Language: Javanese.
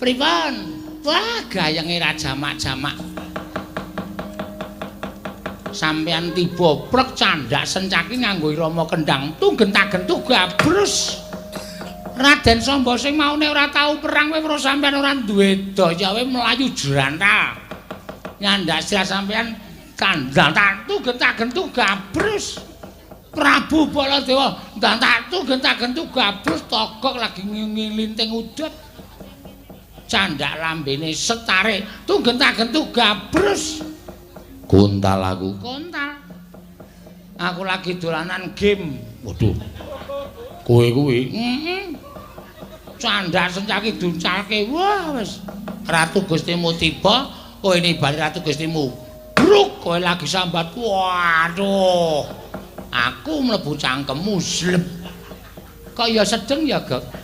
Pripun? Wah, gayenge ra jamak-jamak. Sampeyan tiba prek candhak sencaki nganggo irama kendang tunggen-tagentuh gabrus. Raden Samba sing maune ora tau perang kowe weruh sampeyan ora duwe daya kowe mlayu jrantal. Nyandak sirah sampeyan kandhang tunggen-tagentuh gabrus. Prabu Baladewa ndantak tunggen-tagentuh gabrus togok lagi ngilinting udut. Candhak lambene setare tunggen-tagentuh gabrus. Kontal aku. Kontal. Aku lagi dolanan game. Waduh. Kowe kuwi. Heeh. Candhak sencaki duncalke. Wah wis. Ratu Gustimu tiba, kowe nibali Ratu Gustimu. Bruk, kowe lagi sambat. Waduh. Aku mlebu cangkemmu slep. Kok ya sedeng ya, Gok?